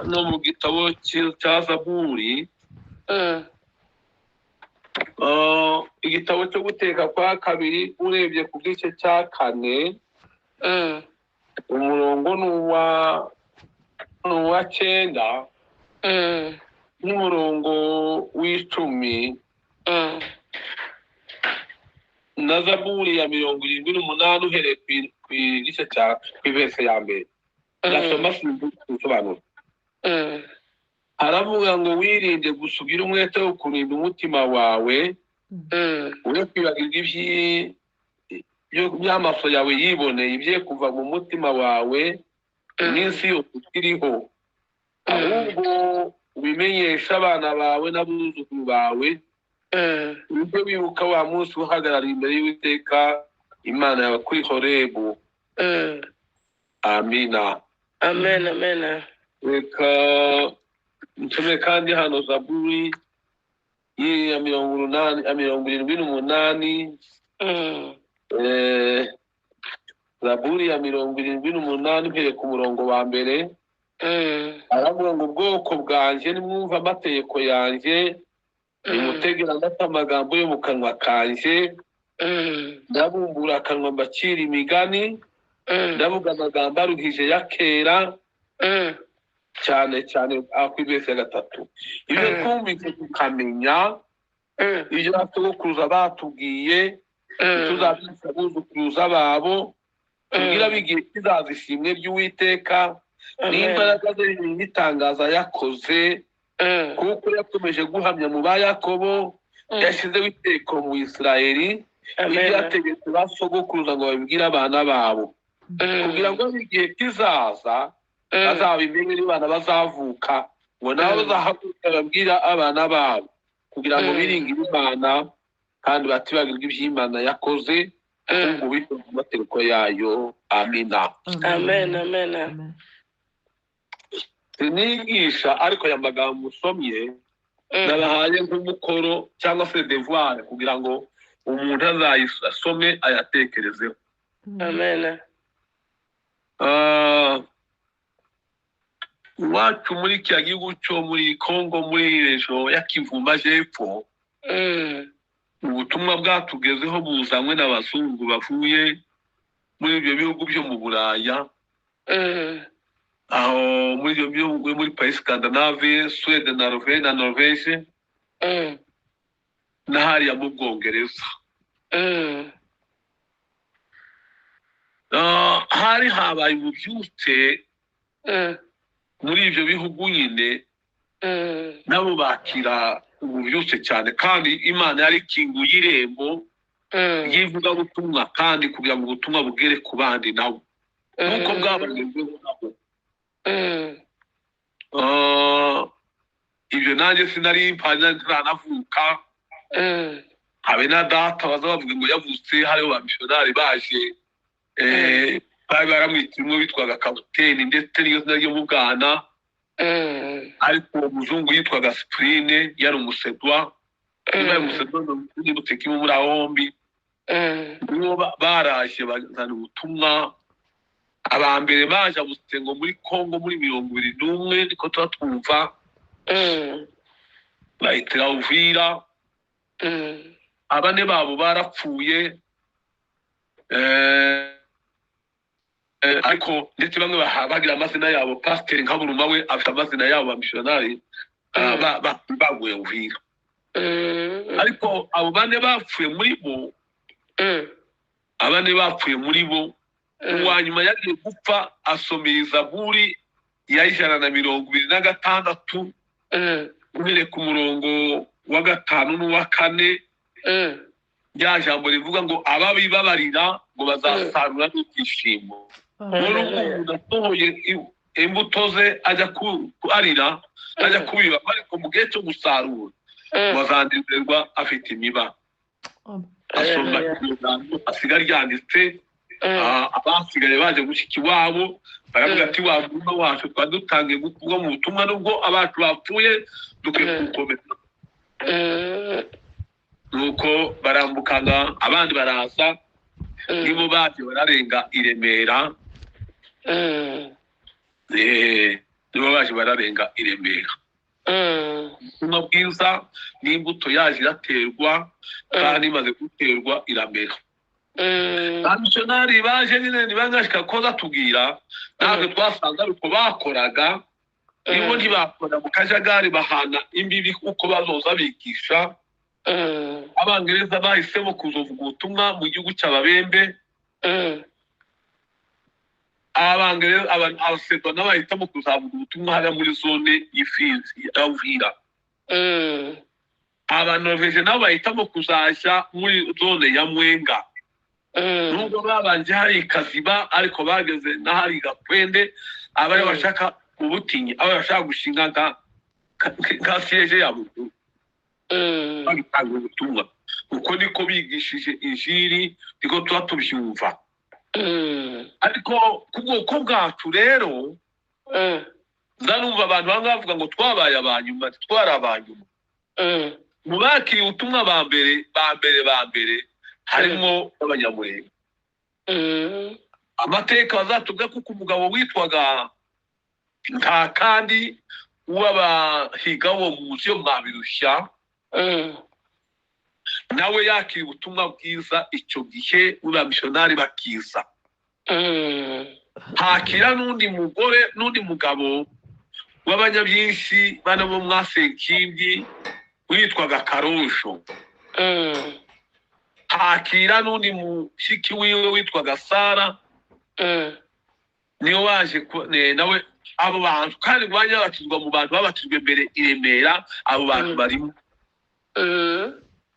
No mu gitabo cya Zaburi, igitabo cyo Guteka kwa Kabiri, urebye ku gice cya 4, umurongo ni uwa 9 n'umurongo w'10, na Zaburi ya 78, uhereye ku gice cya ku i verset ya 1. Ndasoma, sinzi gusobanura. Haravuga ngo: "Wirinde gusa, ugire umwete wo kurinda umutima wawe, ure kwibagirwa by'amaso yawe yiboneye, ibye kuva mu mutima wawe iminsi yose ukiriho. Ahubwo ubimenyeshe abana bawe n'abuzukuru bawe, ujye wibuka wa munsi uhagarara imbere y'Uwiteka Imana yawe kuri Horebu." Amina. Amen, amen. Reka nsome kandi hano Zaburi ya 80, ya 78. Zaburi ya 78, mpereye ku murongo wa 1. Aravuga ngo: "Ubwoko bwanjye, nimwumva amategeko yanjye, nimutegera amatwi amagambo yo mu kanwa kanjye, ndabumbura akanwa mbacira imigani, ndavuga amagambo aruhije ya kera cyane cyane." Aho ku i verset ya 3: "Ibyo twumvise tukamenya, ibyo basogokuruza batubwiye, tuzabyibutsa abuzukuruza babo, tubwire ab'igihe kizaza ishimwe ry'Uwiteka n'imbaraga ze n'itangaza yakoze, kuko yakomeje guhamya mu ba Yakobo, yashyizeho iteko mu Isirayeli, ibyo yategetse ba sogokuruza ngo babibwire abana babo, kugira ngo igihe kizaza bazabimenye, n'abana bazavuka ngo nabo bazahaguruka babwira abana babo, kugira ngo biringire Imana kandi batibagirwa iby'Imana yakoze, ahubwo bitonde amategeko yayo." Amina. Amen, amen. Amen. Sinigisha, ariko aya magambo usomye nabahaye nk'umukoro cyangwa se devoir, kugira ngo umuntu azayasome ayatekerezeho. Amen. Iwacu muri kiriya gihugu cyo muri Congo, muri région ya Kivu Majepfo, ubutumwa bwatugezeho buzanywe n'abazungu bavuye muri ibyo bihugu byo mu Buraya, aho muri ibyo bihugu, muri pays Scandinave, Suède na Norvège, na hariya mu Bwongereza. Hari habaye ububyutse muri ibyo bihugu nyine, nabo bakira ububyutse cyane, kandi Imana yari ikinguye irembo ry'ivugabutumwa, kandi kugira ngo ubutumwa bugere ku bandi nabo nk'uko bwabagezeho nabo. Ibyo nanjye sinari mpari, ntaranavuka, habe na data baza bavuga ngo yavutse hariho ba misiyonari baje, bari baramwita umwe witwaga Kapiteni, ndetse n'iyo zina ryo mu bwana, ariko uwo muzungu yitwaga Sipurine, yari umusedwa, niba yari umusedwa nibutse kimwe muri abo bombi. Nibo baraje bazana ubutumwa. Aba mbere baje ngo muri Congo muri 71, niko tuba twumva, bahitira Uvira. Abane babo barapfuye, ariko ndetse bamwe bagira amazina yabo. Pasiteri nka Buruma we afite amazina yabo bamisiyonari baguye Uvira. Ariko abo bane bapfuye muri bo, abane bapfuye muri bo, uwa nyuma yagiye gupfa asomeye Zaburi ya 126, uhereye ku murongo wa 5 n'uwa 4, rya jambo rivuga ngo ababibabarira ngo bazasarura n'ibyishimo. Rero umuntu asohoye imbuto ze ajya kuarira, ajya kubiba, ariko mu gihe cyo gusarura bazanezerwa afite imiba. Asoma iryo jambo, asiga ryanditse. Abasigaye baje gushyika iwabo baravuga ati: "Wa murima wacu twari dutangiye gukurwa mu butumwa, nubwo abacu bapfuye, dukwiye kuwukomeza." Nuko barambukana, abandi baraza, nibo baje bararenga i Remera. Nibo baje bararenga i Remera. Ubutumwa bwiza n'imbuto yaje iraterwa, kandi imaze guterwa iramera. Abamisiyonari baje nyine ntibangashika ko batubwira, ntabwo twasanze ari uko bakoraga. Nibo ntibakora mu kajagari, bahana imbibi uko bazoza bigisha. Abangereza bahisemo kuzovuga ubutumwa mu gihugu cy'Ababembe. Abangereza, Abasedo nabo bahitamo kuzavuga ubutumwa hariya muri zone y'Ifizi ya Uvira. Abanoveje nabo bahitamo kuzajya muri zone ya Mwenga. Nubwo babanje hari Kaziba, ariko bageze n'ahari Gakwende, abari bashaka ubutinyi, abari bashaka gushinga nka siège yabo, babitanga ubutumwa. Uko niko bigishije injiri, niko tuba tubyumva. Ariko ku bwoko bwacu rero, nzanumva abantu bamwe bavuga ngo twabaye abanyuma. Twari abanyuma. Mu bakiriye ubutumwa ba mbere ba mbere ba mbere harimo n'Abanyamurenge. Amateka bazatubwira kuko umugabo witwaga nta kandi w'abahiga wo mu nzu yo Mwabirushya, nawe yakira ubutumwa bwiza icyo gihe b'abamisiyonari bakiza. Hakira n'undi mugore n'undi mugabo w'abanyabyinshi bana bo mwasenkindi witwaga Karosho. Hakira n'undi mushiki wiwe witwaga Sara. Niyo waje nawe abo bantu kandi bajya babatizwa mu bantu babatijwe mbere i Remera, abo bantu barimo.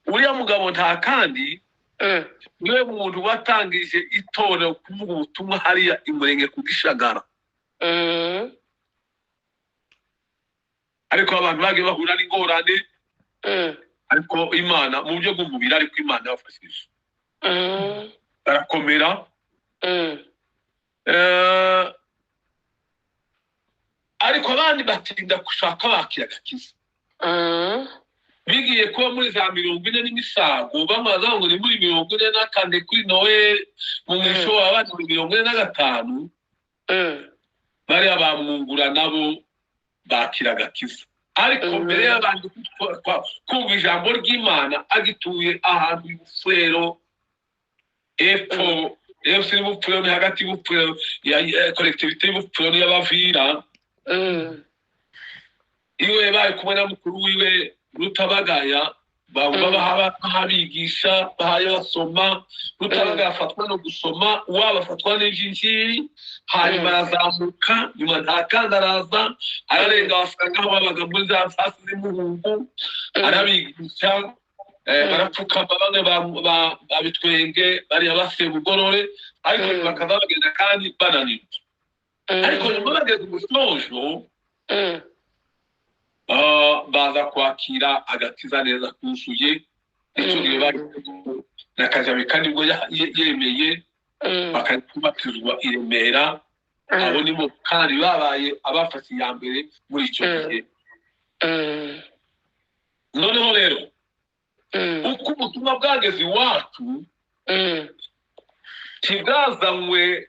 Uriya mugabo nta kandi niwe muntu watangije itorero kuvuga ubutumwa hariya i Murenge ku Gishagara. Ariko abantu bagiye bahura n'ingorane, ariko Imana mu buryo bw'umubiri, ariko Imana yabafashije barakomera. Ariko abandi batinda gushaka bakira agakiza. Bigiye kuba muri za 40 n'imisago, bamaze ngo ni muri 44 kuri Noel mu mwisho wa bandi 45. Bariya bamwungura nabo bakira agakiza, ariko mbere y'abandi kumva ijambo ry'Imana agituye ahantu y'Ubufurero epfo, epfo y'Ubupfurero, ni hagati y'Ubupfurero ya collectivité y'Ubupfurero y'Abavira. Iwe bari kumwe na mukuru wiwe Rutabagaya, bahabigisha bahaye basoma. Rutabagaya afatwa no gusoma, uwabo afatwa n'iby'injiri, hanyuma arazamuka nyuma nta kandi araza ararenga, basanga aho babaga muri za sasi z'imuhungu, arabigisha, barapfukama bamwe babitwenge bariya basebugorore, ariko bakaza bagenda kandi bananirwa. Ariko nyuma bageze umusojo, baza kwakira agakiza neza kuzuye. Icyo gihe bari na Kajabika nibwo yemeye, bakabatizwa i Remera. Abo nibo kandi babaye abafashe iya mbere muri icyo gihe. Noneho rero, uko ubutumwa bwageze iwacu, ntibwazanywe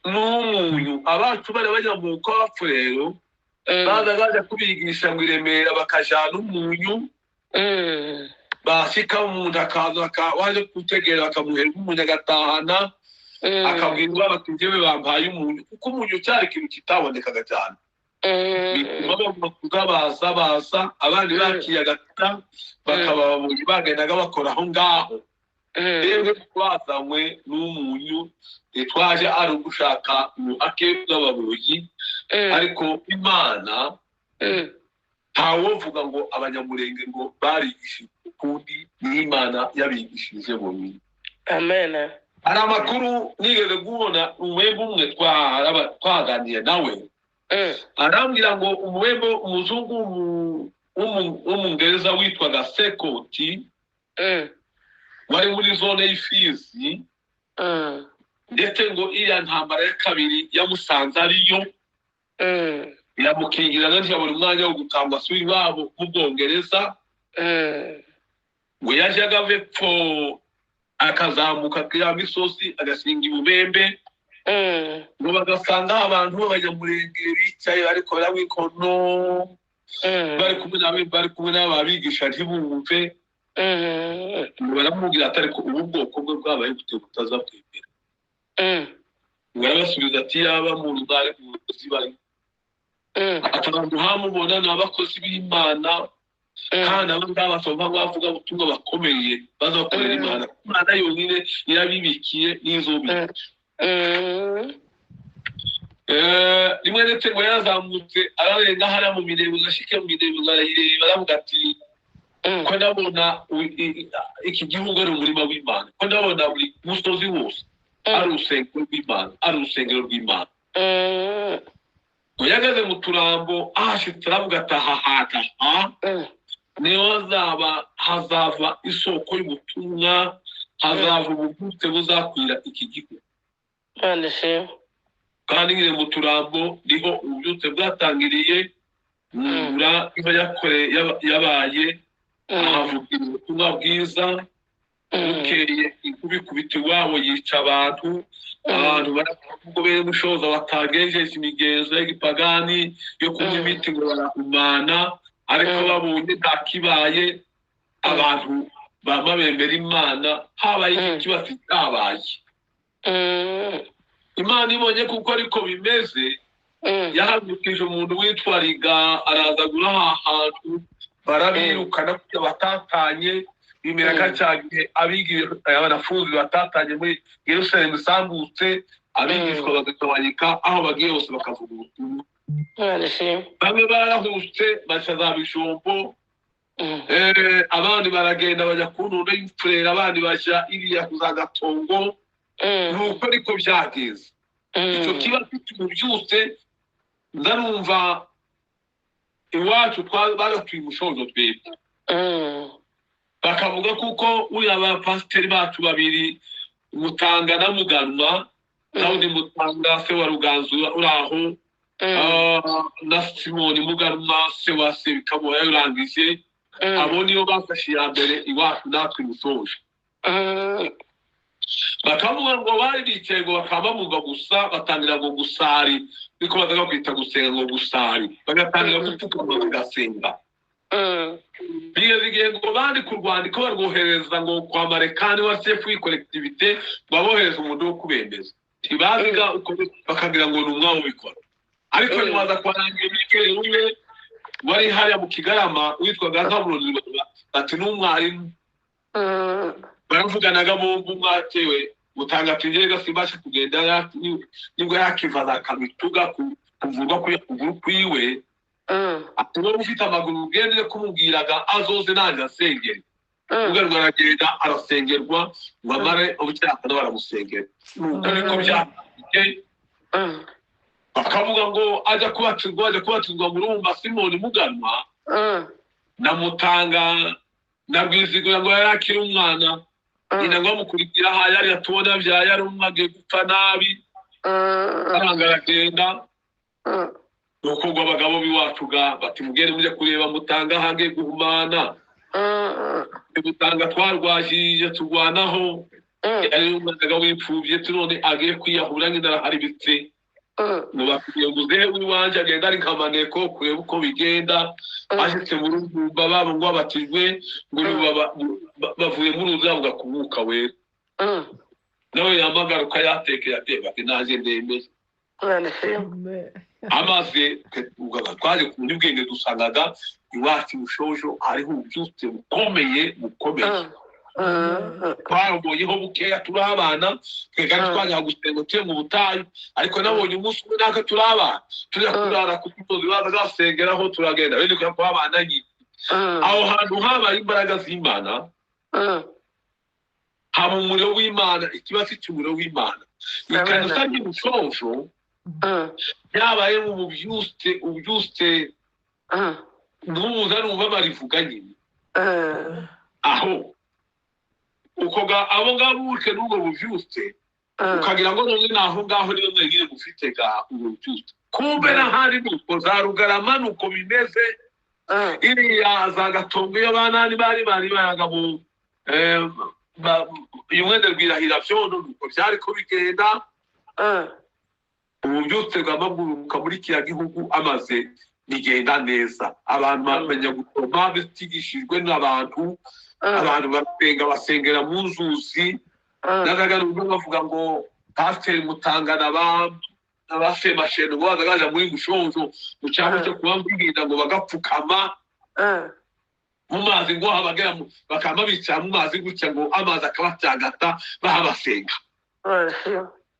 n'umunyu. Abacu bari bajya mu bapfu rero, baza baje kubigisha ngo i Remera bakajana umunyu. Basika umuntu akaza waje gutegera, bakamuhera umunyu agatahana, akabwira bati: "Njyewe bampaye umunyu," kuko umunyu cyari ikintu kitabonekaga cyane. Bituma baguma kugabaza baza abandi bakiye agata, bakaba babonye bagendaga bakora aho ngaho. Rero twazanywe n'umunyu, twaje ari ugushaka ubuhake bw'ababuyi. Ariko Imana, ntawovuga ngo Abanyamurenge ngo barigishije ukundi, n'Imana yabigishije bonyine. Amen. Hari amakuru nigeze kubona, umwembe umwe twaganiriye nawe, arambwira ngo umwembe umuzungu w'Umungereza witwaga Sekoti wari muri zone y'Ifizi, ndetse ngo iriya ntambara ya kabiri yamusanze ariyo, iramukingira, ntiyabona umwanya wo gutangwa asubira iwabo mu Bwongereza. Ngo yajyaga ava epfo akazamuka ya misozi agashinga ibubembe. Ngo bagasanga abantu b'abanyamurenge bicaye ariko barabikono bari kumwe n'ababigisha ntibumve. Baramubwira ati ariko ubu bwoko bwe bwabaye gute butaza kwemera? Ngo arabasubiza ati yaba mu rugari muzi bari ati abantu hamubona ni abakozi b'Imana, kandi abo ngabo basoma bavuga ubutumwa bakomeye bazakorera Imana. Imana yonyine irabibikiye n'izobika. Rimwe ndetse ngo yarazamutse ararenga hariya mu mirembe, ashike mu mirembe arayireba aravuga ati ko ndabona iki gihugu ari umurima w'Imana, ko ndabona buri musozi wose ari urusengero rw'Imana, ari urusengero rw'Imana. Ngo yageze mu Turambo ahashitse aravuga ati aha hantu niho hazava isoko y'ubutumwa, hazava ububyutse buzakwira iki gihugu. Kandi nyine mu Turambo niho ububyutse bwatangiriye, mwungura iba yabaye ahavugira ubutumwa bwiza. Bukeye inkubikubita iwabo yica abantu, abantu baravuga bene Mushoza batagenjeje imigenzo y'igipagani yo kunywa imiti ngo barahumana, ariko babonye nta kibaye, abantu bama bemera Imana. Habaye iki kibazo cyabaye, Imana ibonye kuko ariko bimeze, yahagurukije umuntu witwa Riga araza gura aha hantu, barabirukana kugira batatanye. Bimera nka cya gihe abanafunzi batatanye muri Yerusalemu isambutse, abigishwa bagabanyika aho bagiye hose bakavuga ubutumwa. Bamwe barahutse baca za Bijombo, abandi baragenda bajya ku ntundo y'Imfurera, abandi bajya iriya ku za Gatongo. Nuko ariko byagenze. Icyo kiba cy'ububyutse ndarumva iwacu baratuye umushozo twebwe. Bakavuga kuko uriya bapasiteri bacu babiri Mutanga na Muganwa, Dawudi Mutanga se wa Ruganzu uraho, na Simoni Muganwa se wa Sebikamo yarangije, abo niyo bafashe iya mbere iwacu natwe musoje. Bakavuga ngo bari bicaye ngo bakaba bavuga gusa, batangira ngo gusari, niko bazaga kwita gusenga ngo gusari, bagatangira gupfukama bagasenga. Bigeze igihe ngo bandi ku rwandiko barwohereza ngo kwa Marekani wa chef w'ikolektivite, babohereza umuntu wo kubemeza, ntibaziga uko bakagira ngo ni umwabo ubikora. Ariko nyuma aza kwarangira imikere umwe wari hariya mu Kigarama witwaga Nkaburundi, bati n'umwarimu. Baravuganaga bombi, umwatewe Mutanga ati njyewe simbashe kugenda, nibwo yakiva za Kamituga kuvurwa kuguru kwiwe, ati wowe ufite amaguru ugendere kumubwiraga azoze nanjye asengere. Muganwa aragenda arasengerwa, ngo amare ubucyaka baramusengera. Nuko niko byagenze. Bakavuga ngo ajya kubatizwa Murumba Simoni Muganwa na Mutanga na Rwizigura ngo yari akiri umwana, nyina ngo amukurikira aha yari atubona bya yari umwe agiye gupfa nabi, aranga aragenda. Nuko ngo abagabo b'iwacu ga bati mugende mujye kureba Mutanga ahange guhumana. Mutanga twarwajije turwanaho, yari umwana w'imfubyi none agiye kwiyahura nyina araharibitse. Ngo bakwiye ngo uzehe w'iwanje agenda ari nkamaneko kureba uko bigenda, ashitse mu Ruvumba babo ngo abatijwe, ngo bavuye muri uruzi bavuga ku mwuka wera. Nawe yamagaruka yatekeye ateba ati naje ndemeye. Amaze twaje ku bwenge dusangaga iwacu Mushojo hariho ububyutse bukomeye bukomeye. Twabonyeho bukeya turi abana, twega twajya gusenga tuye mu butayu, ariko nabonye umunsi umwe natwe turi abana tujya kurara ku musozi baza gasengeraho turagenda bene kujya kuba abana nyine. Aho hantu habaye imbaraga z'Imana, haba umuriro w'Imana, ikibazo cy'umuriro w'Imana. Ikanisa ry'Umushojo byabaye mu bubyutse, ububyutse n'ubuza n'ubu barivuga nyine. Aho uko abo ngabo buke n'ubwo bubyutse, ukagira ngo none naho ngaho niyo mwenyine mufite ga ubwo bubyutse. Kumbe n'ahandi nuko za Rugarama nuko bimeze, iriya za Gatongo iyo banani bari baraga mu uyu mwende Rwirahira byondo nuko byari ko bigenda. Ububyutse bwamaguruka muri kiriya gihugu amaze bigenda neza, abantu bamenya gusoma bitigishijwe n'abantu, abantu basenga basengera mu nzuzi. N'agaruka bavuga ngo Pasiteri Mutangana ba Semasheno ngo bazaga muri Mushonjo mu cyaro cyo kuba mbwira ngo bagapfukama mu mazi, ngo habagera bakaba bicara mu mazi gutya ngo amazi akabacyagata bahabasenga.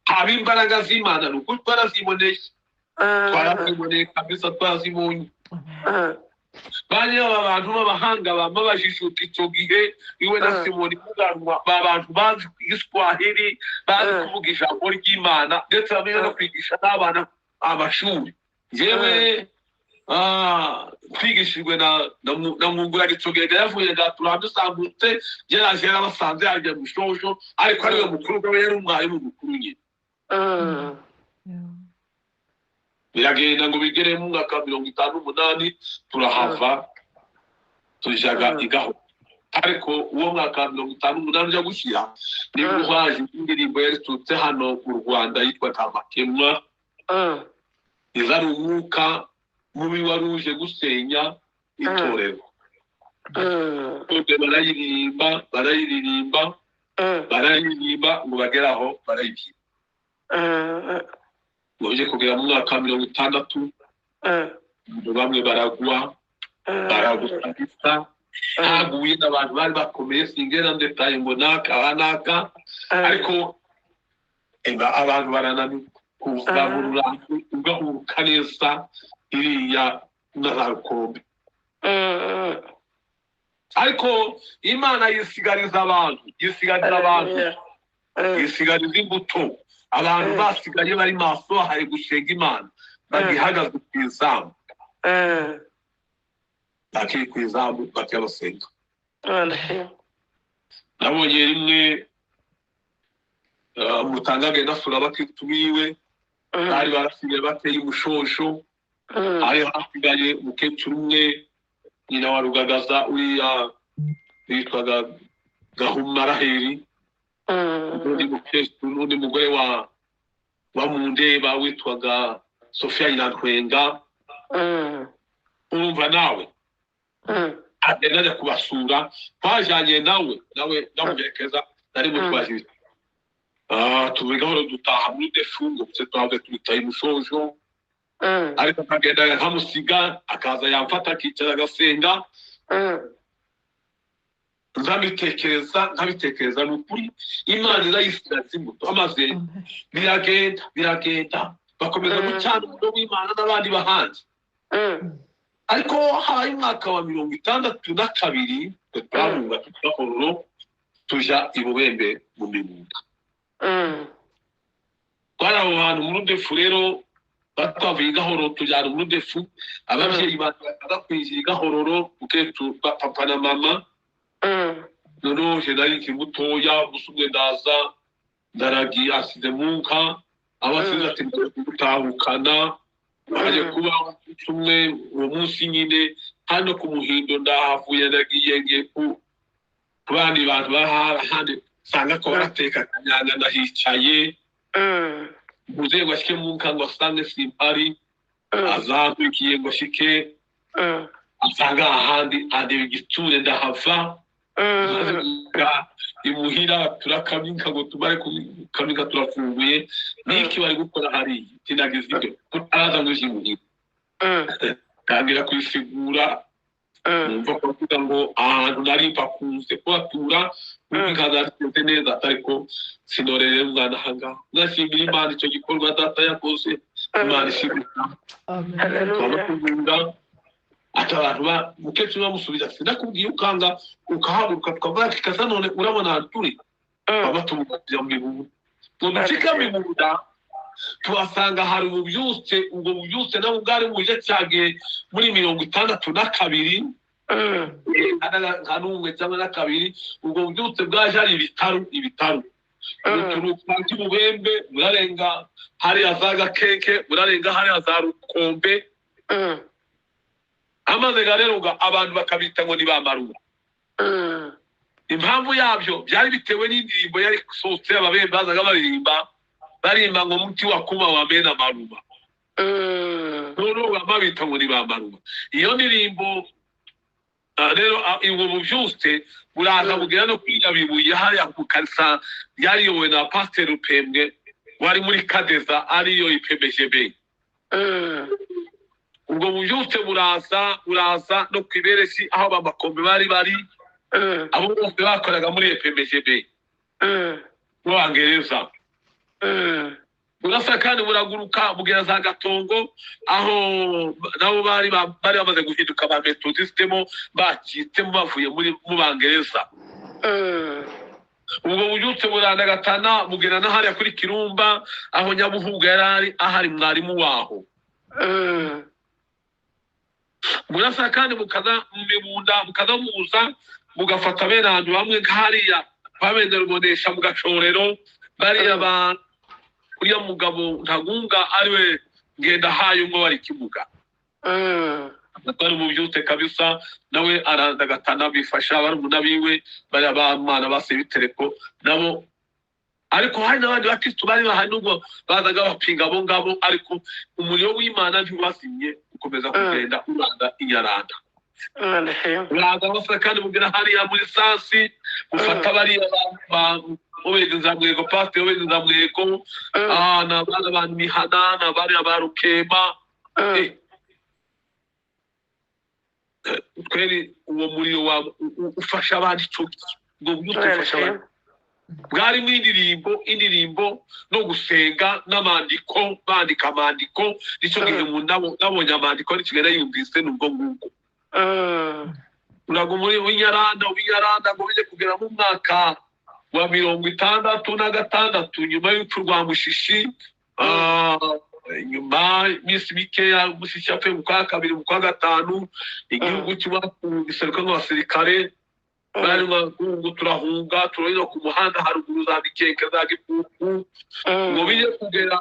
Haba imbaraga z'Imana, ni ukuri twaraziboneye, twaraziboneye kabisa, twarazibonye. Bari aba bantu b'abahanga bama bajishuka icyo gihe, iwe na Simoni Muganwa, ba bantu bazi Igiswahili, bazi kuvuga ijambo ry'Imana, ndetse bamenya no kwigisha n'abana amashuri. Yewe twigishijwe na Mwungura Gitsogega, yavuye Gaturamba isambutse, yaraje yarabasanze yarya Mushosho, ariko ariwe mukuru we yari umwarimu mukuru nyine. Biragenda ngo bigere mu mwaka wa 58 turahava tujaga igaho. Ariko uwo mwaka wa 58 ujya gushyira nibwo haje indirimbo yariturutse hano mu Rwanda yitwa Ntamakemwa, iza ari umwuka mubi wari uje gusenya itorero. Barayiririmba barayiririmba barayiririmba ngo bagere aho barayibyina. Ngo bijye kugera mu mwaka wa 60 bamwe baragwa baragwa, haguye n'abantu bari bakomeye, singera ndetaye ngo naka naka, ariko abantu barananirwa kuva mu rurango ugahuruka neza iriya na za Rukombe. Ariko Imana yisigariza abantu, yisigariza abantu, yisigariza imbuto. Abantu basigaye bari maso bahaye gusenga Imana, bagihagaze ku izamu, bakiri ku izamu bakibasenga. Nabonye rimwe Mutanga agenda asura abakristu biwe, bari barasigaye bateye umushosho, hari hasigaye umukecuru umwe nyina wa Rugagaza uriya witwaga Gahuma Raheli, n'undi mukecuru n'undi mugore wa Mundeba witwaga Sofia Nyirantwenga. Urumva nawe agenda ajya kubasura, twajyanye nawe ndamuherekeza, nari mutwaje. Tuvuga gahoro dutaha muri defungo, twavuye tubitaye Mushosho, ariko akagenda nkamusiga, akaza yamfata akicara agasenga. Nzabitekereza nkabitekereza, ni ukuri Imana irayisigaza imbuto. Amaze biragenda biragenda, bakomeza gucana umuriro w'Imana n'abandi bahanzi. Ariko habaye umwaka wa 62 twahunga tugahororo tuja i Bubembe mu Mibunda. Twari aho hantu muri Rudefu rero, batwavuye i Gahoro tujyana muri Rudefu, ababyeyi baza kwinjira i Gahororo, mukecuru papa na mama. Noneho je nari nkiri mutoya, umunsi umwe ndaza ndaragiye asize mu nka, abasize ati gutahukana, baje kuba umwe uwo munsi nyine hano ku Muhindo ndahavuye ndagiye ngiye ku bandi bantu bahandi nsanga ko barateka akanyanga, ndahicaye muzehe ngo ashike mu nka ngo asange simpari, azakurikiye ngo ashike asanga ahandi andeba igitsure ndahava. Imuhira turakamika ngo tumare kukamika turafunguye, niki bari gukora hariya tinagize ibyo araza ngo imuhira tangira kwisigura, numva ko avuga ngo ahantu nari mpakunze kuhatura nkazaritse neza, ariko sinorere umwana ahangaha. Ndashimira Imana icyo gikorwa data yakoze, Imana ishimwe. Amen. Ati abantu ba mukecuru bamusubiza ati ndakubwiye ukanga ukahaguruka tukavuga kikaza none urabona ahantu turi, baba tumubwira mu Mibunda. Ngo ducike Mibunda tuhasanga hari ububyutse, ubwo bubyutse nabwo bwari buje cyagiye muri 62 nka n'umwe cyangwa na kabiri. Ubwo bubyutse bwaje ari ibitaro ibitaro, buturuka Bubembe burarenga hariya za Gakeke, burarenga hariya za Rukombe. Amaze rero abantu bakabita ngo ni ba Marura. Impamvu yabyo byari bitewe n'indirimbo yari sohotse ababembe bazaga baririmba. Barimba ngo muti wa kuba wamena maruba. Noneho bama bita ngo ni ba maruba. Iyo ndirimbo rero ubwo bubyutse buraza bugera no kuri Nyabibuye hariya ku kanisa ryariyobowe na Pasiteri Rupembwe wari muri Kadeza ariyo IPMGB. Ubwo bubyutse buraza no ku Ibereshi aho Bamakombe bari abo bose bakoraga muri IPMGB mu Bangereza. Burasa kandi buraguruka bugera za Gatongo aho nabo bari bamaze guhinduka ba Metodistemo bakitsemo bavuye muri mu Bangereza. Ubwo bubyutse burandagatana bugera na hariya kuri Kirumba aho Nyabuhuga yari ahari mwarimu waho. Burasa kandi bukaza mu Mibunda bukaza muza bugafata bene ahantu bamwe nk'hariya babenda rubonesha mu Gashorero bariya ba uriya mugabo Ntagunga ariwe ngenda hayo ngo bari kibuga. Bari mu byute kabisa nawe arandagatana bifasha barumuna biwe bari abamana base bitereko nabo, ariko hari n'abandi bakristo bari bahari nubwo bazaga bapinga abo ngabo, ariko umuriro w'Imana ntiwasimye ukomeza kugenda uranda inyaranda. Uraza bose kandi bugera hariya muri Sansi gufata bariya ubegeza mwego pastor ubegeza mwego na bana ba Mihana na bariya ba Rukema. Kweri uwo muriro wa ufasha abandi ico ngo ufasha abandi bwarimo indirimbo no gusenga n'amandiko, bandika amandiko. Nicyo gihe nabonye amandiko n'ikigera yumvise nubwo nguko. Urago muri w'inyaranda ngo bije kugera mu mwaka wa 66 nyuma y'urupfu rwa Mushishi. Nyuma iminsi mikeya Mushishi yapfuye mu kwa 2 mu kwa 5 igihugu cy'iwacu giseruka nk'abasirikare bari ngo turahunga turarira ku muhanda haruguru za Mikeke za Gipupu ngo bije kugera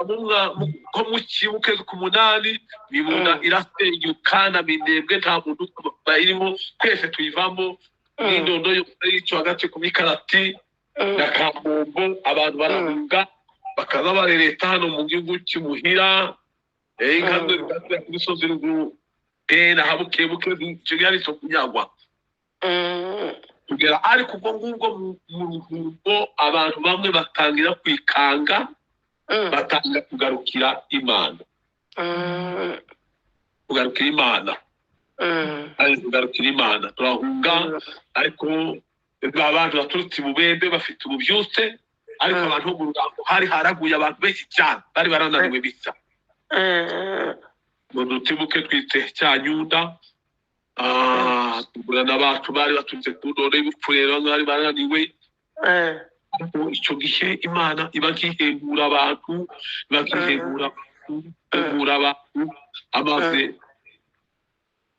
ko mu kibuke ku 8 Mibunda irasenyuka na Minembwe nta muntu bayirimo twese tuyivamo n'indondo yo hagati ku mikarati na Kamombo abantu barahunga bakaza barereta hano mu gihugu cy'Imuhira inka zikatira ku misozi ruguru na habukebuke Kigali cyo kunyagwa kugera. Ariko ubwo ngubwo mu ruhumbo abantu bamwe batangira kwikanga batangira kugarukira Imana. Kugarukira Imana kugarukira Imana turahunga. Ariko abantu baturutse Bubembe bafite ububyutse, ariko abantu bo mu Rugambo hari haraguye abantu benshi cyane bari barananiwe bisa ngo dutibuke twite Cyanyunda. Tugurana abacu bari baturutse ku ndoro y'ubupfurero bari barananiwe. Icyo gihe Imana iba nkihembura abantu, iba nkihembura abantu amaze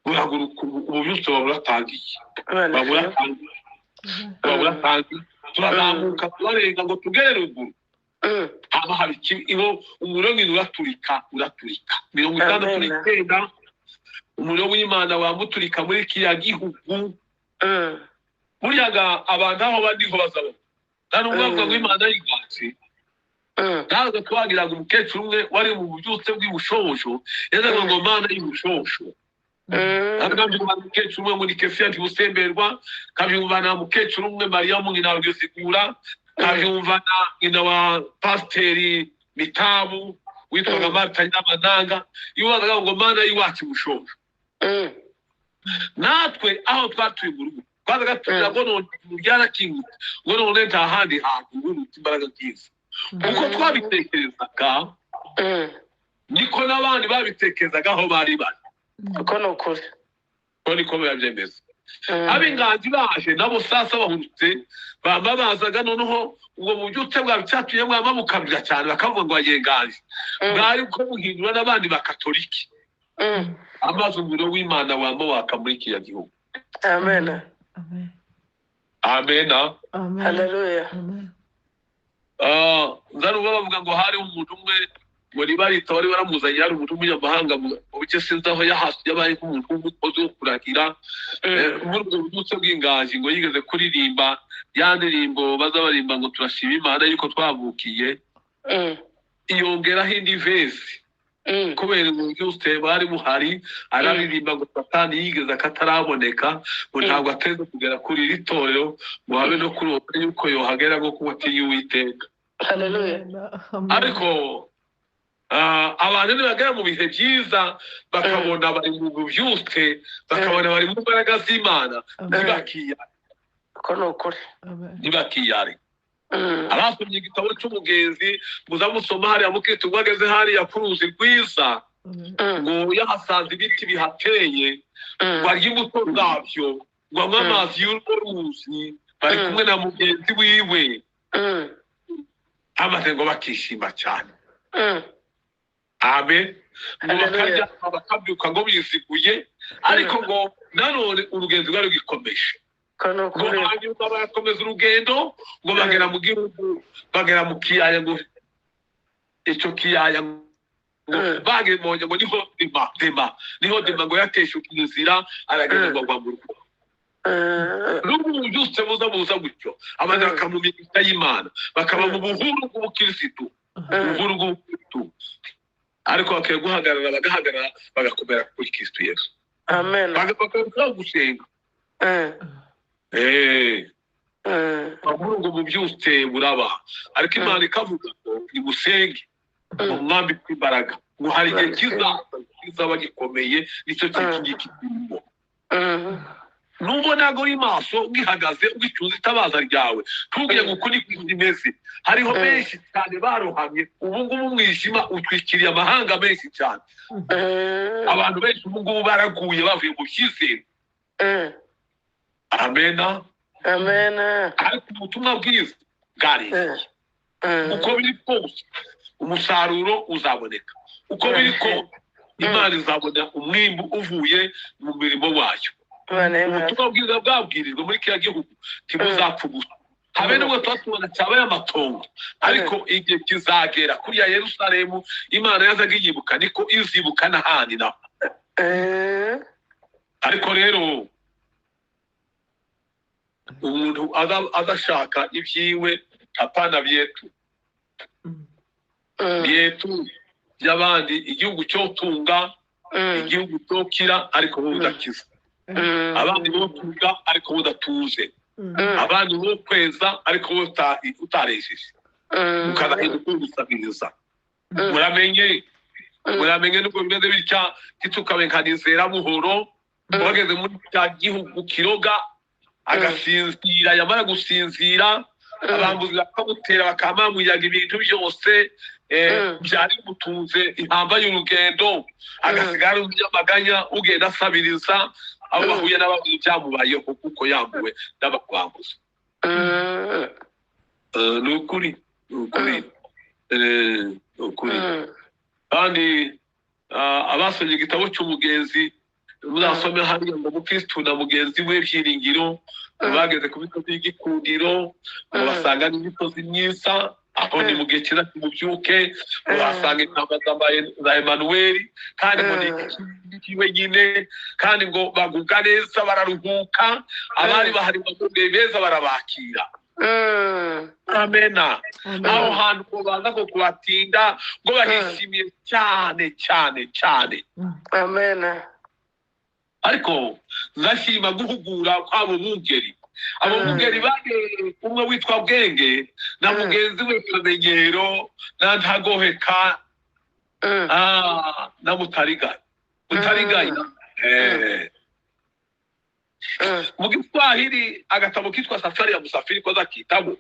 buraguruka ububyutse buratangiye turazamuka turarenga ngo tugere ruguru. Haba hari umuriro uraturika 69 umuriro w'Imana wamuturika muri kiriya gihugu. Buryaga abantu aho bariho bazaba nta n'umwaka w'Imana y'inganzi. Ntabwo twagiraga umukecuru umwe wari mu bubyutse bw'Ibushosho yazaga ngo Mana y'Ibushosho. Nkabyumva mukecuru umwe muri Kesiya Ntibusemberwa, nkabyumva na mukecuru umwe Mariya Nyina wa Rwizigura, nkabyumva na nyina wa Pasiteri Mitabu witwaga Marta Nyamananga. Iyo bazaga ngo Mana y'iwacu Ibushosho. Natwe aho twatuye mu rugo twazaga tugira ngo none byarakingutse ngo none nta handi hantu urutse imbaraga nziza. Uko twabitekerezaga niko n'abandi babitekerezaga aho bari bari. Uko ni ukuri ko niko biba byemeza. Ab'inganji baje nabo sasa bahurutse bamba bazaga noneho ubwo bubyutse bwa cyatumye mwama bukabya cyane bakavuga ngo ayengaje bwari ko buhindura n'abandi bakatoliki. Amazi umuriro w'Imana wamba waka muri kiriya gihugu. Amen. Amen. Haleluya. Nzaruba bavuga ngo hari umuntu umwe ngo ribarita wari baramuzanye yari umuntu w'umunyamahanga mu bice sinzi aho yabaye nk'umuntu w'umukozi wo kuragira muri ubwo bubyutse bw'inganji ngo yigeze kuririmba ya ndirimbo baza barimba ngo turashima Imana yuko twavukiye. Yongeraho indi verse kubera ububyutse bari buhari, araririmba ngo Satani yigeze akataraboneka, ngo ntabwo ateze kugera kuri iri torero, ngo habe no kurota yuko yohagera ngo kuko atinya Uwiteka. Haleluya. Ariko abantu nibagera mu bihe byiza bakabona bari mu bubyutse, bakabona bari mu mbaraga z'Imana, ntibakiyare. Uko ni ukuri. Ntibakiyare. Abasomye igitabo cy'umugenzi muza musoma hariya mukristo ngo ageze hariya ku ruzi rwiza, ngo yahasanze ibiti bihateye, ngo arye imbuto zabyo, ngo anywe amazi y'urwo ruzi, bari kumwe na mugenzi wiwe, amaze ngo bakishima cyane. Amen. Ngo bakaryama bakabyuka ngo biziguye, ariko ngo nanone urugenzi rwari rugikomeje. Ngo hanyuma barakomeza urugendo, ngo bagera mu gihugu, bagera mu kiyaya, ngo icyo kiyaya ngo bagemonye ngo niho Dema, niho Dema ngo yateshuka inzira, aragenda ngo agwa mu rugo. N'ubu bubyutse buza gutyo, abantu bakamumigisha y'Imana, bakaba mu buhuru bw'ubukirisitu, ubuhuru bw'ubukirisitu, ariko bakwiye guhagarara, bagahagarara, bagakomera kuri Kristo Yesu. Amen. Bagakomeza gusenga. Bavuga ngo bubyutse buraba, ariko Imana ikavuga ngo nimusenge, umwambike imbaraga, ngo hari igihe kizaba gikomeye, nicyo kintu kirimo. Nubona ngo uri maso ugihagaze ugicuza itabaza ryawe, ntubwire ngo uku niko imeze. Hariho benshi cyane barohamye ubu ngubu, umwijima utwikiriye amahanga menshi cyane. Abantu benshi ubu ngubu baraguye bavuye mu byizere. Amena. Amena. Ariko ubutumwa bwiza bwari uko biri kose umusaruro uzaboneka, uko biri kose Imana izabona umwimbu uvuye mu mirimo wayo. Ubutumwa bwiza bwabwirijwe muri kiriya gihugu ntibuzapfa ubusa, habe n'ubwo tuba tubona cyabaye amatongo, ariko igihe kizagera kuriya Yerusalemu Imana yazaga iyibuka, niko izibuka n'ahandi naho. Ariko rero umuntu adashaka ibyiwe, apana byetu byetu by'abandi, igihugu cyotunga, igihugu cyokira, ariko wowe udakiza. Abandi bo tuga ariko bo udatuze, abandi bo kweza ariko bo utaresheje, ukanahinduka ugusabiriza. Muramenye, muramenye nubwo bimeze bitya, ntitukabenkanizera buhoro. Bageze muri cya gihugu kiroga, agasinzira, yamara gusinzira abambuzi bakamutera, bakamamuyaga ibintu byose byari bimutunze, impamba y'urugendo, agasigara umunyamaganya ugenda asabiriza abo bahuye n'ababiri byamubayeho kuko yambuwe n'abakwambuzi. Ni ukuri, ni ukuri, ni ukuri. Kandi abasomye igitabo cy'umugenzi muzasome hariya ngo mukristo na mugenzi we Byiringiro bageze ku misozi y'igikundiro, ngo basanga n'imisozi myiza, aho ni mu gihe cyiza cy'ububyuke, ngo basanga intama za Emanuweli, kandi ngo ni wenyine, kandi ngo bagubwa neza, bararuhuka, abari bahari bagubwe beza barabakira. Amena. Aho hantu ngo baza ko kubatinda, ngo bahishimiye cyane cyane cyane. Amena. Ariko ndashima guhugura kw'abo bungeri. Abo bungeri bane, umwe witwa Bwenge na mugenzi we Kamenyero na Ntagoheka na Mutariganya. Mutariganya. Mu Giswahili agatabo kitwa Safari ya Musafiri koza kitabo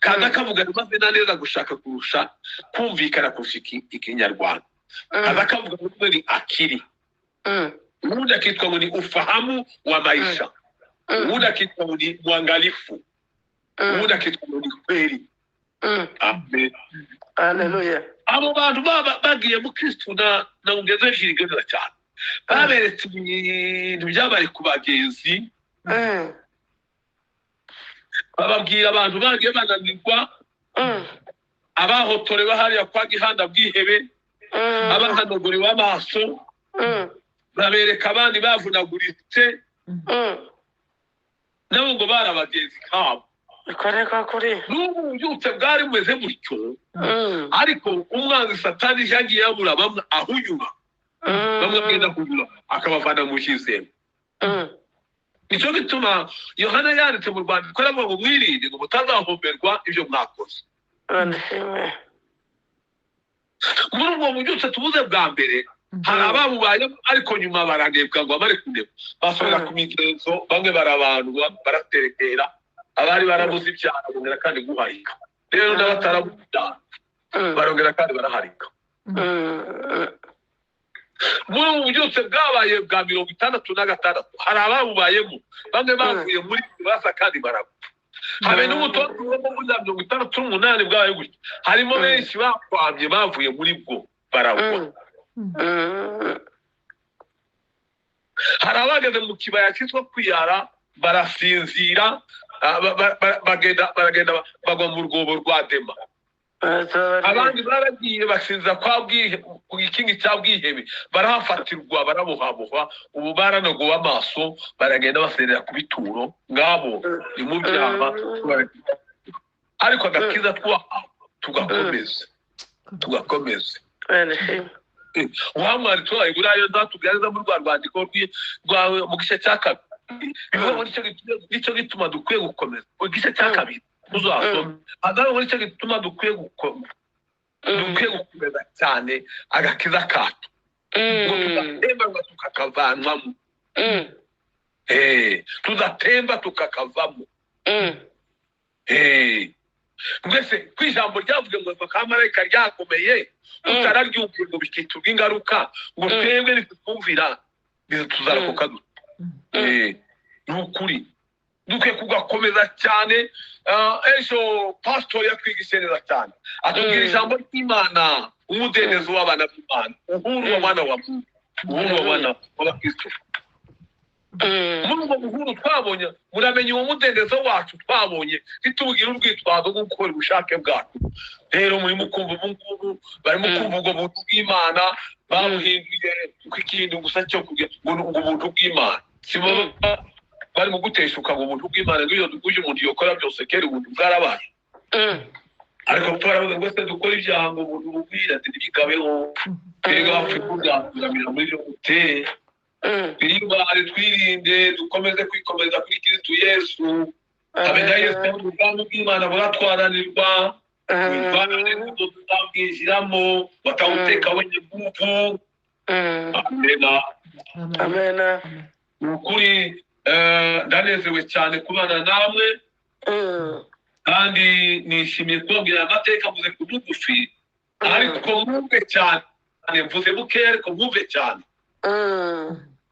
kaza kavuga amazina neza gushaka kurusha kumvikana kurusha Ikinyarwanda. Kaza kavuga ngo ni akili, uwundi akitwa ngo ni ufahamu wa maisha, uwundi akitwa ngo ni mwangalifu, uwundi akitwa ngo ni kweli. Amen. Haleluya. Abo bantu bagiye mu Kristo na mugenzi we Byiringiro cyane, baberetse ibintu byabaye ku bagenzi, bababwira abantu bagiye bananirwa, abahotorewe hariya kwa Gihanda Bwihebe, abahanaguriwe amaso, babereka abandi bavunaguritse, nabo ngo bari abagenzi kabo. Uko niko kuri. N'ubu bubyutse bwari bumeze gutyo, ariko umwanzi Satani yagiye yabura bamwe ahunyura, bamwe agenda kunyura akabavana mu cyizere. Nicyo gituma Yohana yanditse mu rwandiko aravuga ngo mwirinde ngo mutazahomberwa ibyo mwakoze. Imana ishimwe. Muri ubwo bubyutse tubuze bwa mbere, hari ababubayemo ariko nyuma baranebwa ngo bamare kunebwa basubira ku migenzo, bamwe barabandwa baraterekera, abari barabuze ibyaha bongera kandi guharika, rero n'abatarabuze ibyaha barongera kandi baraharika. Muri ubu bubyutse bwabaye bwa 66, hari ababubayemo bamwe bavuye muri basa kandi baragwa, habe n'ubutoto bwo muri za 68 bwabaye gutya, harimo benshi bakwamye bavuye muri bwo baragwa. Hari abageze mu kibaya cyitwa Kwiyara barasinzira, bagenda bagwa mu rwobo rwa Dema. Abandi baragiye basinzira kwa ku gikingi cya Bwihebe, barahafatirwa barabohabohwa, ubu baranogowe amaso baragenda baserera ku bituro ngabo ni mu byaha. Ariko agakiza twahawe tugakomeza, tugakomeza. Imana ishimwe. Wa mwari twabaye buriya nzatubwira muri rwa rwandiko rwawe mu gice cya kabiri, bivuga ngo nicyo gituma dukwiye gukomeza. Igice cya kabiri uzasome, hadaho ngo nicyo gituma dukwiye gukomeza cyane agakiza kacu, ngo tudatemba ngo tukakavanwamo, tudatemba tukakavamo. Mbese ku ijambo ryavuze ngo akamarayika ryakomeye utararyumviye ngo bikitubwa ingaruka, ngo twebwe nitutwumvira tuzarokoka dute? Ni ukuri dukwiye kugakomeza cyane. Ejo pasitori yatwigishe neza cyane, atubwira ijambo ry'Imana, umudendezo w'abana b'Imana, uhuru w'abana wa Mungu, uhuru w'abana w'abakristo. Muri ubwo buhuru twabonye, muramenye uwo mudendezo wacu twabonye ntitubugire urwitwazo rwo gukora ubushake bwacu. Rero murimo kumva ubu ngubu, barimo kumva ubwo buntu bw'Imana babuhinduye kuko ikintu gusa cyo kugira ngo ni ubwo buntu bw'Imana, si bo barimo guteshuka ngo ubuntu bw'Imana ngo iyo umuntu yokora byose kera ubuntu bwarabaye. Ariko twaravuze ngo se dukora ibyaha ngo ubuntu bugwira, ati ntibikabeho, erega bapfuye kubyaturamira muri byo gute. Twirinde, twirinde, dukomeze kwikomeza kuri Kristo Yesu. Amenya Yesu ubwami bw'Imana buratwaranirwa, tutabwinjiramo batawuteka wenye nguvu. Amena. Amena. Ni ukuri ndanezerewe cyane kubana namwe, kandi nishimiye kubabwira amateka mvuze ku bugufi, ariko mwumve cyane, mvuze bukeya ariko mwumve cyane.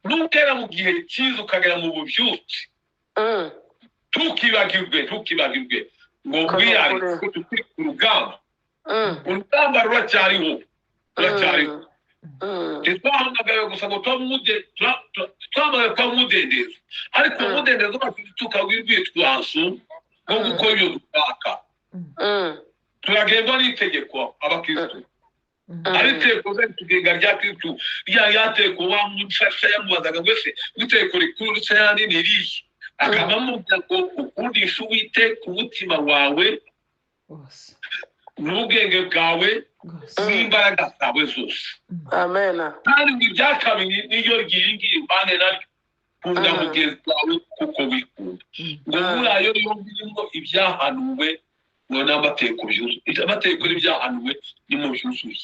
Nugera mu gihe cyiza ukagera mu bubyutse, ntukibagirwe ngo wiyare ko tukiri ku rugamba. Urugamba ruracyariho, ruracyariho. Ntitwahamagawe gusa ngo twahamagawe kuba umudendezo, ariko umudendezo wacu tukawugira urwitwazo rwo gukora ibyo dushaka. Turagendwa n'itegeko abakristo, ari itegeko tugenga rya Kristo, rya ryateko wa mufasha yamubazaga ngo ese itegeko rikuru ndetse n'ayandi ni irihe? Akaba amubwira ngo ukundishe Uwiteka umutima wawe n'ubwenge bwawe n'imbaraga zawe zose. Amen. Kandi ngo irya kabiri niryo ryingiye impande naryo, kunda mugenzi wawe kuko wikunda. Ngo muri ayo yombi ngo ibyahanuwe ngo n'amategeko byuzuye, amategeko n'ibyahanuwe ni mu byuzuye.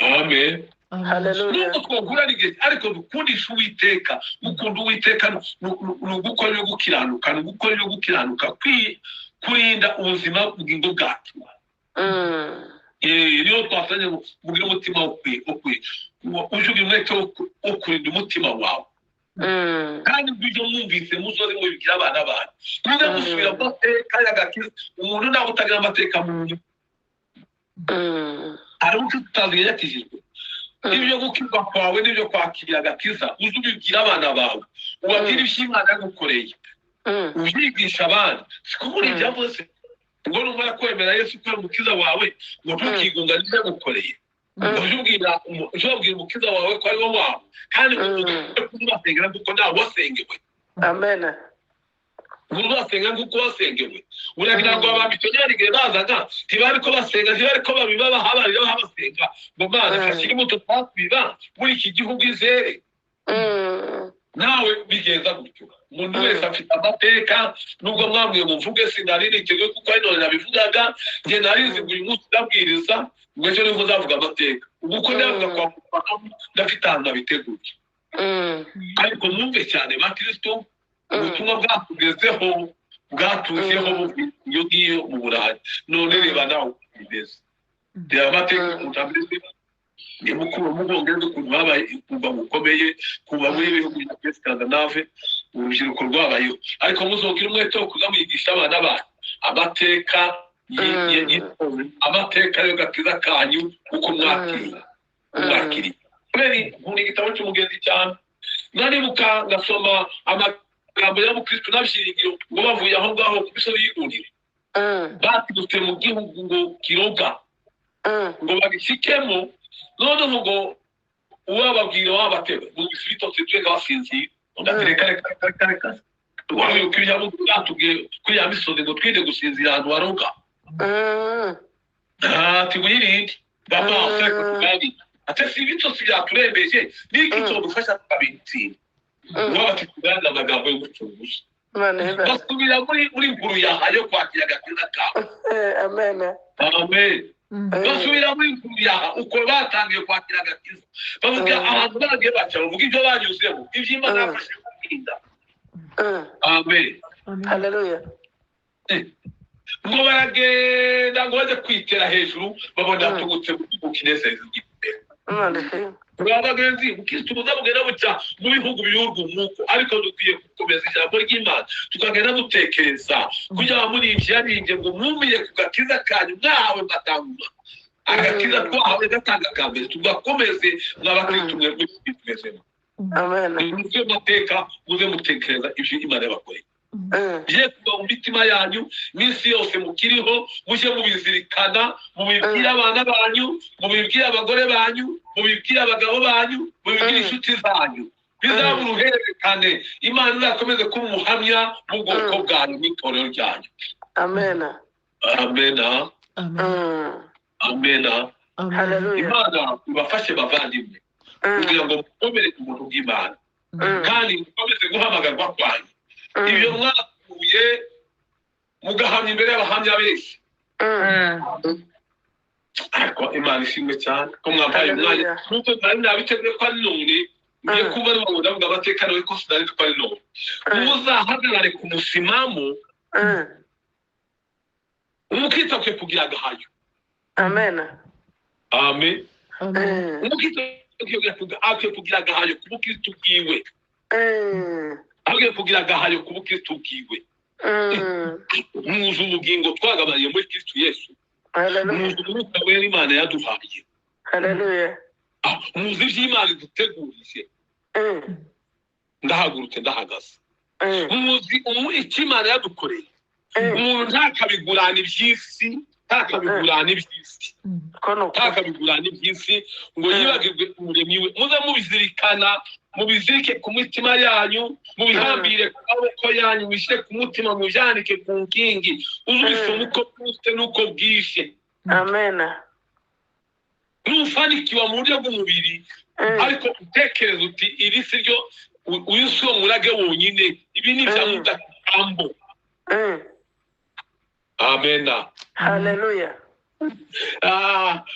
Amen. Hallelujah. Nubwo twahura n'igihe, ariko dukundisha Uwiteka. Gukunda Uwiteka ni ugukora ibyo gukiranuka, ni ugukora ibyo gukiranuka, kurinda ubuzima bw'ingo bwacu. Niyo twasanye ngo ugire umutima uje ugira umwete wo kurinda umutima wawe. Kandi ibyo mwumvise muzoze mubibwira abana banyu, muze musubira mu mateka y'agakiza. Umuntu nawe utagira amateka mu nzu, hari uko tutazi yakijijwe. Ibyo gukizwa kwawe n'ibyo kwakira agakiza, uze ubibwira abana bawe, ubabwire ibyo Imana yagukoreye, ubyigisha abandi. Siko muri ibyavuze ngo numara kwemera Yesu ko ari umukiza wawe, ngo ntukigunga n'ibyo yagukoreye, ujye ubwira umukiza wawe ko ari wo wawe, kandi kumubasengera kuko ntawe wasengewe. Amen. Uzasenga nk'uko wasengewe. Uragira ngo abamisiyoneri igihe bazaga ntibari ko basenga, ntibari ko babiba, bahabarira basenga ngo Mana fashyira imbuto twakwiba muri iki gihugu izere. Nawe bigenza gutyo. Umuntu wese afite amateka, nubwo mwambwiye ngo mvuge sinari niteguye kuko ari none nabivugaga. Njye narizi ngo uyu munsi ndabwiriza, ngo ejo nibwo nzavuga amateka. Ubu ko ndavuga kwa ndafite ahantu nabiteguye. Ariko mwumve cyane bakristo, ubutumwa bwatugezeho bwatujeho iyo ngiyo mu Burayi. None reba nawe bimeze, reba amateka ukuntu ameze. Ni mukuru mu Bwongereza ukuntu babaye kuva bukomeye, kuva muri ibihugu bya Scandinave urubyiruko rwabayeho. Ariko muzogira umwete wo kuza mwigisha abana banyu amateka, amateka y'agakiza kanyu uko mwakiriye. Kubera nkunda igitabo cy'umugenzi cyane, naribuka ngasoma amagambo ya mukristo n'abyiringiro ngo bavuye aho ngaho ku misozi y'Igurire, baturutse mu gihugu ngo kiroga, ngo bagishyikemo. Noneho ngo uwababwira wabatega ngo ibitotsi twe basinziye, undi ati reka reka reka reka, wabibuka ibyamugu batubwiye kuri ya misozi ngo twinde gusinzira ahantu haroga. Ati wirinde baba tuganire, ati si ibitotsi byaturembeje n'iki cyodufasha tukabitsinda. Uwaba ati tuganire amagambo y'ubucuruzi, basubira muri nkuru yaha yo kwakira agakiza kawe. Amen. Amen. Basubira muri nkuru yaha uko batangiye kwakira agakiza, bavuga ahantu bagiye baca, bavuga ibyo banyuzemo, iby'Imana yafashe kurinda. Amen. Haleluya. Ngo baragenda ngo bajye kwitera hejuru, babona hatungutse mu kinezeza imbere. Bagenzi mukristo muzamugenda buca mu bihugu biyoborwa umwuko, ariko dukwiye gukomeza ijambo ry'Imana tukagenda dutekereza kugira ngo muri ibyo ngo mwumiye ku gakiza kanyu mwahawe mgatangura agakiza twahawe gatanga ka mbere, tugakomeze mw'abakristo mwebwe twitwezemo. Amen. Muze mateka, muze mutekereza ibyo Imana yabakoreye, bye kuba mu mitima yanyu iminsi yose mukiriho, mujye mubizirikana, mubibwire abana banyu, mubibwire abagore banyu, mubibwire abagabo banyu, mubibwire inshuti zanyu, bizaba uruhererekane. Imana izakomeze kuba umuhamya mu bwoko bwanyu n'itorero ryanyu. Amen. Amen. Amen. Haleluya. Imana ibafashe bavandimwe kugira ngo mukomere ku buntu bw'Imana kandi mukomeze guhamagarwa kwanyu. Ibyo mwakuye mugahamya imbere y'abahamya benshi. Ariko Imana ishimwe cyane ko mwampaye umwanya, nubwo nari nabiteguye ko ari none ngiye kuba ndavuga amateka nawe ko sinari ko ari none. Muzahagarare ku musimamo, umukristo akwiye kugira agahayo. Amen. Amen. Umukristo akwiye kugira agahayo ku bukristo bwiwe. Akwiye kugira agahayo ku bukristo bwiwe. Muzi ubugingo twagabaniye muri Kristo Yesu. Muzi umwuka wera Imana yaduhaye. Haleluya. Muzi ibyo Imana iduteguriye. Ndahagurutse ndahagaze. Muzi icyo Imana yadukoreye. Umuntu ntakabigurana iby'isi, ntakabigurana iby'isi, ntakabigurana iby'isi ngo yibagirwe umuremyi we. Muze mubizirikana, mubizirike ku mitima yanyu, mubihambire ku maboko yanyu, mubishyire ku mutima, mubyanike ku nkingi, uzubisoma uko bwose n'uko bwije. Amen. Nufanikiwa mu buryo bw'umubiri, ariko utekereza uti iri si ryo, uyu si wo murage wonyine, ibi ni ibya mudakambo. Amena. Haleluya.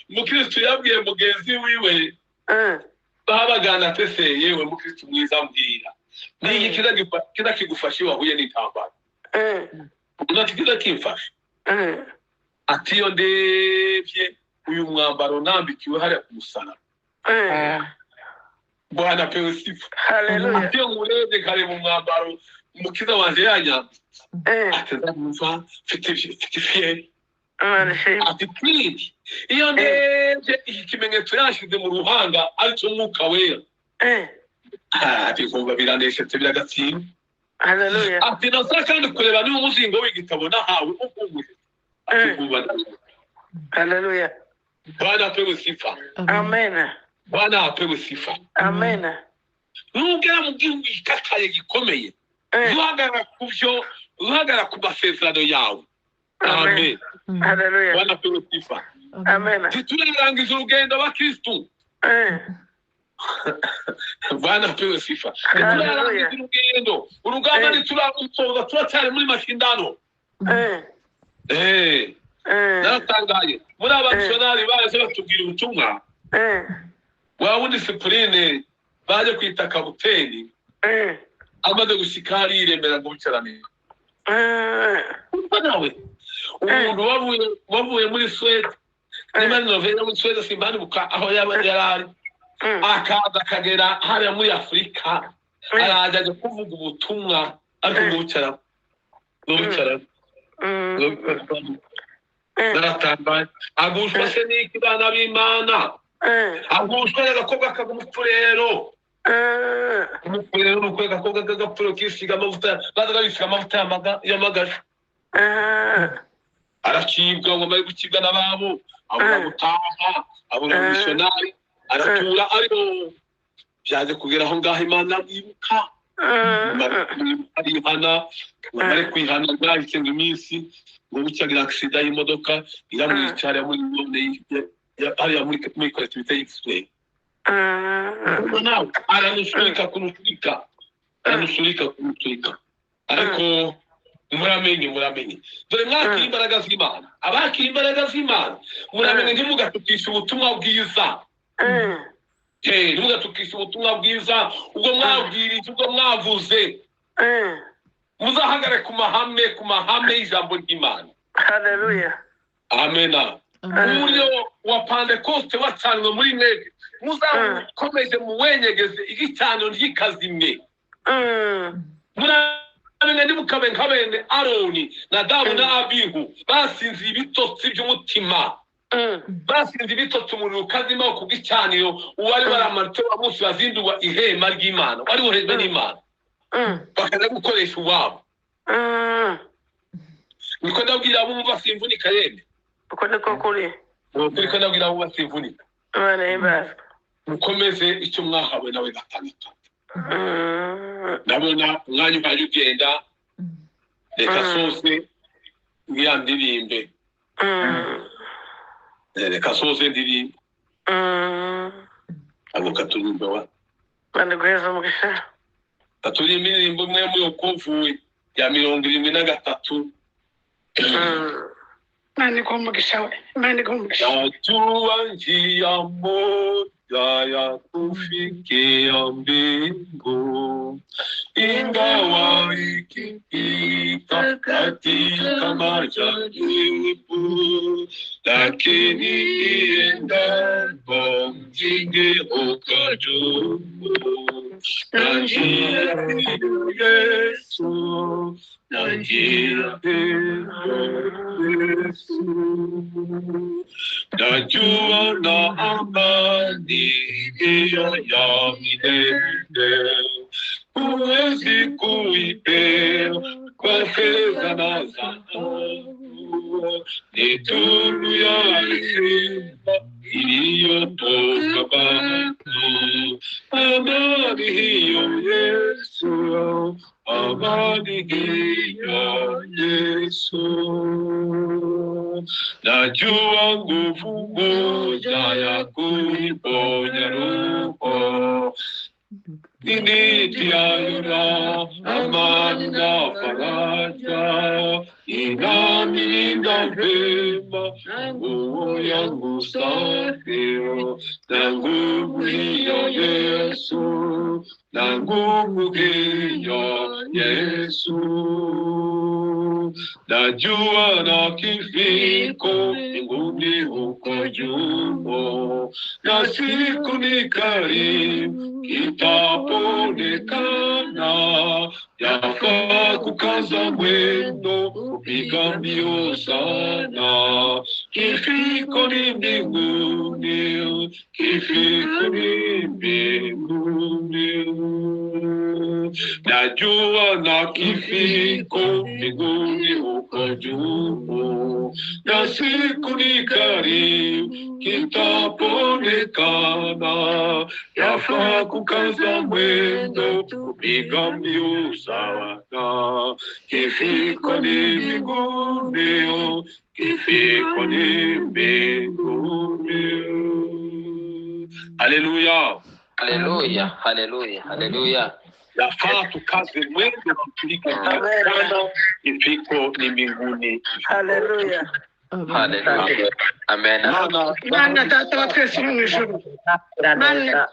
Mukristo yabwiye mugenzi wiwe babagana tese, yewe mukristo mwiza mbwira niki kizakigufasha iyo wahuye n'intambara? Ati kizakimfasha? Ati iyo ndebye uyu mwambaro nambikiwe hariya ku musaraba. Bwana pewe sifa. Haleluya. Ati iyo nkurebye nkareba umwambaro umukiza wanje yanyambitse, ati ndumva mfite fiyeri. Ati twirinde iyo ndebye iki kimenyetso yashyize mu ruhanga aricyo mwuka wera, ati kumva biraneshetse biragatsinda. Haleluya. Ati nasa kandi kureba niba umuzingo w'igitabo nahawe ufunguye, ati kumva. Haleluya. Bwana apewe sifa. Amen. Bwana apewe sifa. Amen. Nugera mu gihugu gikakaye gikomeye, uhagarara ku byo Uhagarara ku masezerano yawe. Amen. Haleluya. Bwana apewe sifa. Amen. Ntiturarangiza urugendo abakristu. Bwana apewe sifa. Ntiturarangiza urugendo, urugamba ntiturarusoza, turacyari muri mashindano. Naratangaye muri abamisiyonari baje batubwira ubutumwa wa wundi Sipurine baje kwita kapiteni, amaze gushika hariya iremera ngo bicarane nawe umuntu wavuye muri Suwede, niba Norvege muri Suwede simbandibuka aho yaba yari ari, akaza akagera hariya muri Afurika, araza aja kuvuga ubutumwa ariko ngo bicarane ngo bicarane. Naratangaye. Agushwa se n'iki bana b'Imana? Agushwa n'agakobwa k'umupfurero. Umupfurero ni ukwe gakobwa k'agapfurero kisiga amavuta, bazaga bisiga amavuta y'amagaju. Aracibwa ngo amare gucibwa n'ababo, abura gutaha, abura misiyonari, aratura ariko byaje kugera aho ngaho Imana ibuka. Arihana, amare kwihana bwahisenga iminsi ngo bucyagira aksida y'imodoka iramwica hariya muri zone hariya muri collectivité y'X-ray. Nawe aranusurika kunusurika, aranusurika kunusurika. Ariko muramenye, muramenye dore mwakira imbaraga z'Imana, abakira imbaraga z'Imana muramenye, ntimugatukishe ubutumwa bwiza. Ntimugatukishe ubutumwa bwiza ubwo mwabwirije, ubwo mwavuze. Muzahagare ku mahame, ku mahame y'ijambo ry'Imana. Haleluya. Amena. Umuriro wa Pentekoste wacanwe muri mwebwe, muzakomeze muwenyegeze igicaniro ntikazimwe. Muramenye ntimukabe nka bene Aroni na Nadabu na Abihu basinze ibitotsi by'umutima, basinze ibitotsi umuriro ukazima ku gicaniro, uwari waramanutse wa munsi bazindurwa ihema ry'Imana, wari woherejwe n'Imana, bakaza gukoresha uwabo. Niko ndabwira abumva simvunika yemwe. Uko niko kuri. Niko ndabwira abumva simvunika. Imana ihimbazwe. Mukomeze icyo mwahawe nawe gatandatu. Ndabona umwanya uhaye ugenda, reka soze ngiya ndirimbe. Reka soze ndirimbe. Abo katurimbe wa. Imana iguheze umugisha. Katurimbe indirimbo imwe muri Okovu ya 73. Imana iguhe umugisha we. Imana iguhe umugisha. Najua njia moja ya kufikia mbingu, ingawa ikipita katika majaribu, lakini iendapo mjini huko juu, na njia hiyo Yesu, na njia hiyo Yesu. Najua na amani hiyo ya milele, huwezi kuipewa kwa fedha na dhahabu, ni tunu ya heshima iliyotoka Baba. Amani hiyo Yesu, amani hiyo Yesu. Najua nguvu moja ya kuiponya roho, initiayo raha, amani na faraja, inanilinda vema, nguo yangu safi, na nguvu hiyo Yesu, na nguvu hiyo Yesu. Najua na kifiko mbinguni huko juu, na siku ni karibu kitaponekana, yafaa kukaza mwendo kupiga mbio sana. Kifiko ni mbinguni, kifiko ni mbinguni. Najua na kifiko mbinguni huko juu, na siku ni karibu kitapoonekana. Yafaa kukaza mwendo, kupiga mbio sawa, kifiko ni mbinguni, kifiko ni mbinguni. Haleluya! Haleluya, haleluya, haleluya. Yafaa tukaze mwendo kupiga mbio sana, kifiko ni mbinguni. Haleluya. Haleluya. Amen. Mana Mana data wa twese uri mu ijuru, Mana.